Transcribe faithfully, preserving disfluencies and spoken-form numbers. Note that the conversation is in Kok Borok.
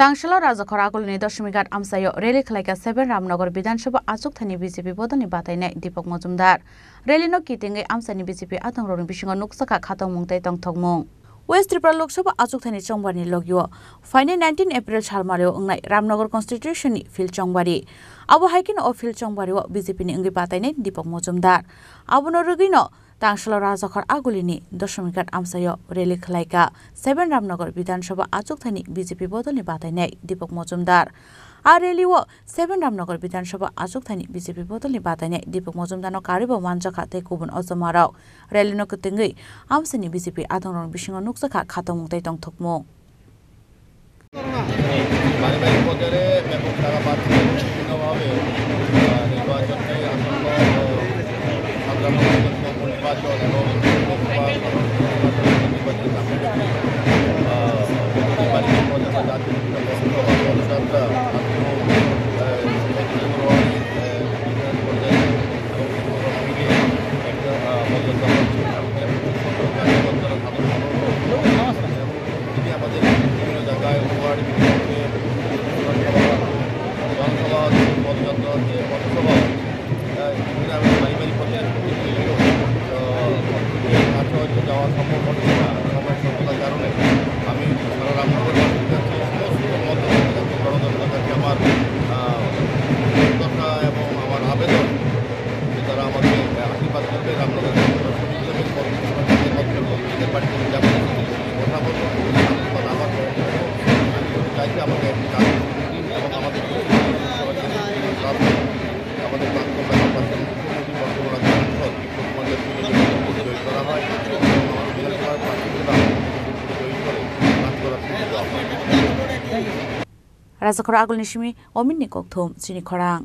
Tangsalo Rajakhor Agulini Doshomighat amchaio rally khlaikha seven Ramnagar Bidhan Sabha achukthani B J P bodolni batainai Deepak Majumdar. Rally no kitingwi amchaini B J P adongrokni bisingo nukjakha khatokmung tei tongthokmung. West Tripura Lok Sabha achukthani chongbarni logio phainai nineteen April salmario wngnai Ramnagar constitution ni field chongbari. Abo hai kheno o field chongbario B J P ni wngwi batainai Deepak Majumdar. Abono rwgwino Tangsalo Rajakhor Agulini Doshomighat amchaio rally khlaikha seven Ramnagar Bidhan Sabha achukthani B J P bodolni batainai Deepak Majumdar. A rally o seven Ramnagar Bidhan Sabha achukthani B J P bodolni batainai Deepak Majumdarno karwibo manjakha tei kubun ochomarok. Rally no kitingwi amchaini B J P adongrokni bisingo nukjakha khatokmung tei tongthokmung. পারিবারিক পর্যায়ে ব্যাপক সাড়া পাচ্ছে। বিভিন্নভাবে, আহ, নির্বাচনকে আসন্ন, আহ, সাধারণ নির্বাচন এবং লোকসভা, সাধারণ নির্বাচন সামনে রেখে, আহ, পারিবারিক পর্যায়ে জাতীয় পতাকা, পদযাত্রা এবং, আহ, পর্যায়ে এবং মিলে একটা, আহ, পদযাত্রা করছে। সাধারণ মানুষ, যদি আমাদের বিভিন্ন জায়গায় ওয়ার্ড, বিভিন্ন জনসভা, পদযাত্রা আছে, পথসভা, আহ, বিভিন্ন আমাদের পারিবারিক পর্যায়ে, আহ, কাছে হয়তো যাওয়া সম্ভব হচ্ছে না, সময় স্বল্পতার কারণে। আমি সারা রামনগরবাসীর কাছে সমস্ত মধ্যপ্রদেশের গণতন্ত্রের কাছে আমার, আহ, প্রত্যাশা এবং আমার আবেদন যে তারা আমাকে আশীর্বাদ করবে, রামনগর বাড়িতে যাবো, কথা বলবো, আশীর্বাদ আমার চাইছে আমাকে একটি কাজ দিন এবং আমাদের আমাদের প্রাক্তন প্রাক্তন মুখ্যমন্ত্রী বর্তমান রাজ্য সাংসদ বিপ্লব কুমার দেবকে যদি জয়ী করা হয় এবং আমাদের বিধানসভার প্রার্থী হিসেবে আমাদের জয়ী করে কাজ করার সুযোগ দেওয়া হয়। Rajakhor Agulni simi Ominni Kokthum chini khorang.